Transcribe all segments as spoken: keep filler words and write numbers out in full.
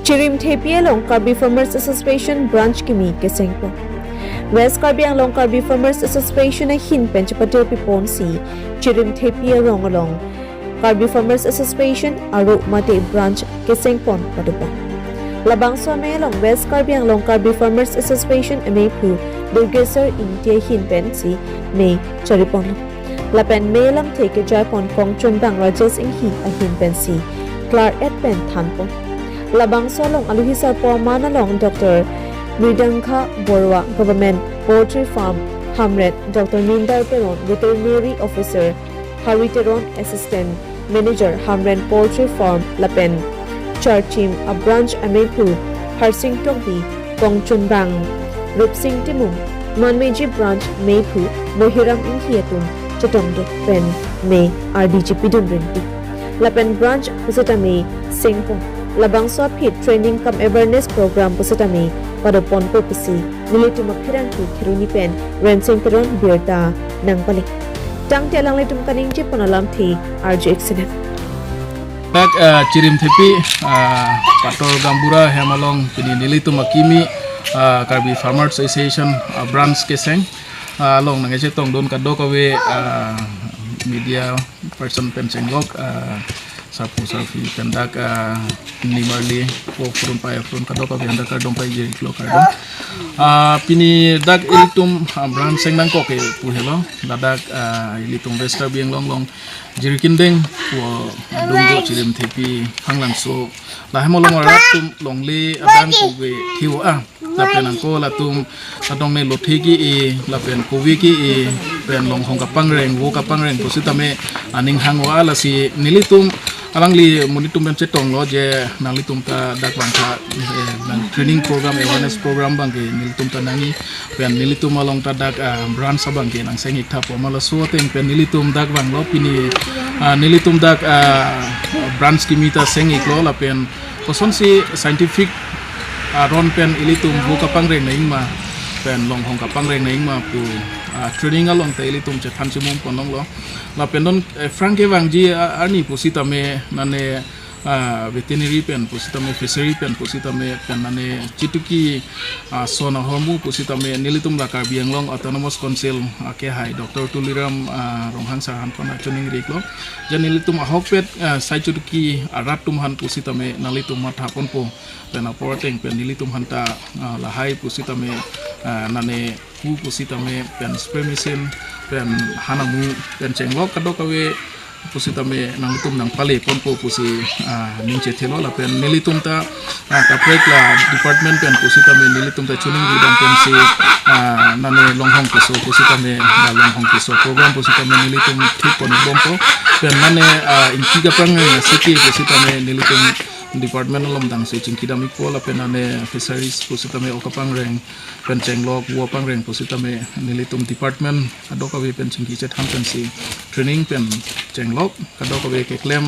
Chirimthepi along Karbi Farmers Association branch kimi kesengpon. West Karbi Anglong Karbi Farmers Association ahin pen chepatirpi ponsi Chirimthepi arong along Karbi Farmers Association aro mate branch kesengpon padopon. Labangso amei along West Karbi Anglong Karbi Farmers Association ameiphu Durgeswar Ingti ahin pensi mei chariponlo. Lapen mei alamthe kejaipon Kongchunbang Rajesh Enghi ahin pensi klar-et pen thanpon. Labangso along aluhi sarpo aman along Doctor Mridangkha Borwa, Government Poultry Farm Hamren, Doctor Mindar Teron, Veterinary Officer Hari Teron, Assistant Manager Hamren Poultry Farm lapen Charchim a branch ameiphu Harsing Tokbi, Kongchunbang Rupsing Timung, Manmeji branch meiphu Mohiram Inghi atum chetongdun pen mei ardi chipidun rinti. Lapen branch pusitame sengpon. Labangso aphi training cum awareness program pusitame padoponpo pusi nelitum apherangke Kheroni pen Rensing Teron birta nangpale. Tangte alanglitum kaningje pon alamthe arju-ik sinang. Dak, ah, Chirimthepi, ah, Pator Gaonbura hem along pini nelitum akimi, ah, Karbi Farmers Association, ah, branch keseng, ah, along nangchetongdun kadokave, ah, media person pen chenglok, ah, sarpo sarpi pen dak, ah, nimarli po purun pai purun kadokave anda kardom pai jiri klo kardom. Ah, pini dak ilitum, ah, branch seng nangkok ke pu helo, ladak, ah, ilitum West Karbi Anglong along Jirikindeng pu adung do Chirimthepi Hanglangso. Lahem along arat atum longle adang kove thiu a. Lapen angko latum adong ne lothe ke-e, lapen kove ke-e, pen longhong kapangreng, vo kapangreng pusitame aning hang-o a, lasi nelitum alangli monit atum pen chetonglo je nanglitum ta dak vangtha, eh, nang training program, awareness program abangke nelitum ta nangji, pen nelitum along ta dak, ah, branch abangke nangseng-ik tha pu ma laso ateng pen nelitum dak vanglo pini, ah, nelitum dak, ah, branch kimi ta seng-iklo lapen kosonsi scientific aron pen ilitum vo kapangreng nangji ma pen longhong kapangreng nangji ma pu, ah, training along ta ilitum chethan chimum ponlonglo. Lapen non, eh, aphrang kevangji, ah, arni pusitame nane, ah, veterinary pen pusitame fishery pen pusitame pen nane chituki, ah, son ahormu pusitame nelitum la Karbi Anglong Autonomous Council, ah, kehai Doctor Tuliram, ah, Ronghang sir aphan pon achuningriklo. Je nelitum ahokpet, ah, sai chituki arat atum aphan pusitame nanglitum mathaponpo. Pen apor ateng pen nelitum aphanta, ah, lahai pusitame, ah, nane pu pusitame pen spray machine pen han amu pen chenglok kadokave pusitame nanglitum nangpaleponpo pusi, ah, ningchethelo lapen nelitum ta, ah, kaprek la department pen pusitame nelitum ta chuning gudam pensi, ah, nane longhong keso pusitame, ah, longhong keso program pusitame nelitum thik pon bompo pen nane, ah, ingki kapangreng asiki pusitame nelitum department along dangsi chingkidam-ikpo lapen nane fisheries pusitame o kapangreng pen chenglok vo kapangreng pusitame nelitum department kadokave pen chingki chethan pensi training pen chenglok kadokave keklem,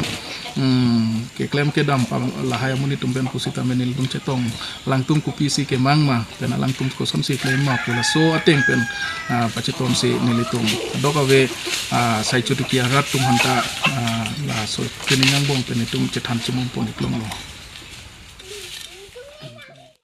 mm, keklem kedam pa lahai amonit atum pen pusitame nelitum chetong alangtum kopisi kemang ma pen alangtum kosonsi klem ma pu laso ateng pen, ah, pachetonsi nelitum kadokave, ah, sai chituki arat atum aphanta, ah, laso training angbong pen itum chethan chimum pon-iklonglo.